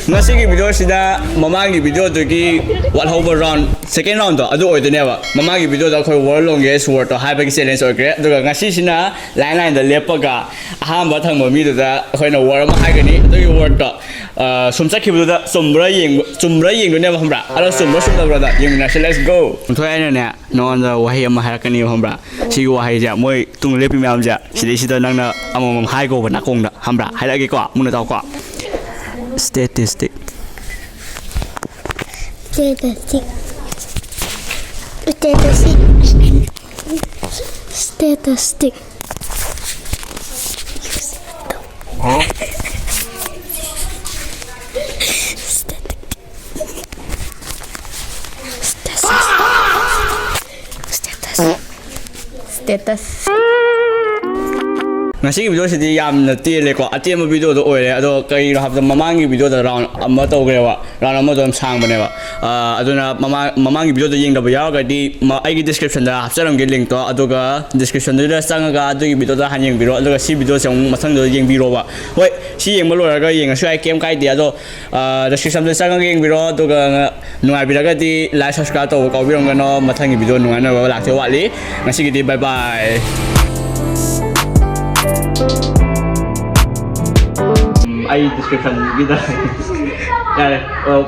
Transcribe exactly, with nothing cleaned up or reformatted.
ꯉꯁꯤꯒꯤ ꯚꯤꯗꯤꯑꯣꯁꯤꯗ ꯃꯃꯥꯡꯒꯤ ꯚꯤꯗꯤꯑꯣꯗꯨꯒꯤ ꯋꯥꯠꯍꯧꯕ ꯔꯥꯎꯟ, ꯁꯦꯀꯦꯟ ꯔꯥꯎꯟꯗꯣ ꯑꯗꯨ ꯑꯣꯏꯗꯣꯏꯅꯦꯕ꯫ ꯃꯃꯥꯡꯒꯤ ꯚꯤꯗꯤꯑꯣꯗ ꯑꯩꯈꯣꯏ ꯋꯥꯔꯜ ꯂꯣꯡꯒꯦꯁ ꯋꯥꯔꯗꯇꯣ ꯍꯥꯏꯕꯒꯤ ꯆꯦꯂꯦꯟꯖ ꯑꯣꯏꯈ꯭ꯔꯦ, ꯑꯗꯨꯒ ꯉꯁꯤꯁꯤꯅ ꯂꯥꯏꯟ ꯂꯥꯏꯟꯗ ꯂꯦꯞꯄꯒ ꯑꯍꯥꯟꯕ ꯊꯪꯕ ꯃꯤꯗꯨꯗ ꯑꯩꯈꯣꯏꯅ ꯋꯥꯔꯗ ꯑꯃ ꯍꯥꯏꯒꯅꯤ꯫ ꯑꯗꯨꯒꯤ ꯋꯥꯔꯗꯇꯣ, ꯑ, ꯁꯨꯝ ꯆꯠꯈꯤꯕꯗꯨꯗ ꯆꯨꯝꯕ꯭ꯔꯥ ꯌꯦꯡꯕ, ꯆꯨꯝꯕ꯭ꯔꯥ ꯌꯦꯡꯗꯣꯏꯅꯦꯕ, ꯈꯪꯕ꯭ꯔꯥ? ꯑꯗꯣ ꯆꯨꯝꯕ꯭ꯔꯥ ꯆꯨꯝꯗꯕ꯭ꯔꯥꯗ ꯌꯦꯡꯃꯤꯟꯅꯔꯁꯤ꯫ Let's go! ꯊꯣꯏ, ꯑꯩꯅꯅꯦ ꯅꯉꯣꯟꯗ ꯋꯥꯍꯩ ꯑꯃ ꯍꯥꯏꯔꯛꯀꯅꯦꯕ, ꯈꯪꯕ꯭ꯔꯥ? ꯁꯤꯒꯤ ꯋꯥꯍꯩꯁꯦ ꯃꯣꯏ ꯇꯨꯡ ꯂꯦꯞꯄꯤ ꯃꯌꯥꯝꯁꯦ ꯁꯤꯗꯩꯁꯤꯗ ꯅꯪꯅ ꯑꯃꯃꯝ ꯍꯥꯏꯒꯣꯕ ꯅꯥꯀꯣꯡꯗ, ꯈꯪꯕ꯭ꯔꯥ? ꯍꯥꯏꯔꯛꯑꯒꯦꯀꯣ, ꯃꯨꯟꯅ ꯇꯥꯎꯀꯣ꯫ Statistic. Statistic. Statistic. Statistic. Statistic. Status. Status. ꯉꯁꯤꯒꯤ ꯚꯤꯗꯤꯑꯣꯁꯤꯗꯤ ꯌꯥꯝꯅ ꯇꯦꯜꯂꯦꯀꯣ, ꯑꯇꯦꯟꯕ ꯚꯤꯗꯤꯑꯣꯗꯣ ꯑꯣꯏꯔꯦ꯫ ꯑꯗꯣ ꯀꯔꯤꯒꯤꯅꯣ ꯍꯥꯏꯕꯗ ꯃꯃꯥꯡꯒꯤ ꯚꯤꯗꯤꯑꯣꯗ ꯔꯥꯎꯟ ꯑꯃ ꯇꯧꯈ꯭ꯔꯦꯕ, ꯔꯥꯎꯟ ꯑꯃꯗꯣ ꯌꯥꯝ ꯁꯥꯡꯕꯅꯦꯕ꯫ ꯑ, ꯑꯗꯨꯅ ꯃꯃꯥꯡ, ꯃꯃꯥꯡꯒꯤ ꯚꯤꯗꯤꯑꯣꯗꯣ ꯌꯦꯡꯗꯕ ꯌꯥꯎꯔꯒꯗꯤ ꯃ-, ꯑꯩꯒꯤ ꯗꯤꯁꯀ꯭ꯔꯤꯞꯁꯟꯗ ꯍꯥꯞꯆꯔꯝꯒꯦ ꯂꯤꯡꯛꯇꯣ, ꯑꯗꯨꯒ ꯗꯤꯁꯀ꯭ꯔꯤꯞꯁꯟꯗꯨꯗ ꯆꯪꯉꯒ ꯑꯗꯨꯒꯤ ꯚꯤꯗꯤꯑꯣꯗꯣ ꯍꯥꯟꯅ ꯌꯦꯡꯕꯤꯔꯣ, ꯑꯗꯨꯒ ꯁꯤ ꯚꯤꯗꯤꯑꯣꯁꯦ ꯑꯃꯨꯛ ꯃꯊꯪꯗ ꯌꯦꯡꯕꯤꯔꯣꯕ꯫ ꯍꯣꯏ, ꯁꯤ ꯌꯦꯡꯕ ꯂꯣꯏꯔꯒ ꯌꯦꯡꯉꯁꯨ ꯌꯥꯏ, ꯀꯩꯝ ꯀꯥꯏꯗꯦ꯫ ꯑꯗꯣ, ꯑ, ꯗꯤꯁꯀ꯭ꯔꯤꯞꯁꯟꯗ ꯆꯪꯉꯒ ꯌꯦꯡꯕꯤꯔꯣ, ꯑꯗꯨꯒ ꯅꯨꯡꯉꯥꯏꯕꯤꯔꯒꯗꯤ ꯂꯥꯏꯛ, ꯁꯕꯁꯀ꯭ꯔꯥꯏꯕ ꯇꯧꯕ ꯀꯥꯎꯕꯤꯔꯝꯒꯅꯣ꯫ ꯃꯊꯪꯒꯤ ꯚꯤꯗꯤꯑꯣ ꯅꯨꯡꯉꯥꯏꯅꯕ ꯂꯥꯛꯇꯦ ꯋꯥꯠꯂꯤ꯫ ꯉꯁꯤꯒꯤꯗꯤ bye bye꯫ ꯎꯝ, ꯑꯩ ꯗꯤꯁꯀ꯭ꯔꯤꯞꯁꯟꯒꯤꯗ ꯌꯥꯔꯦ꯫ ꯑꯣ꯫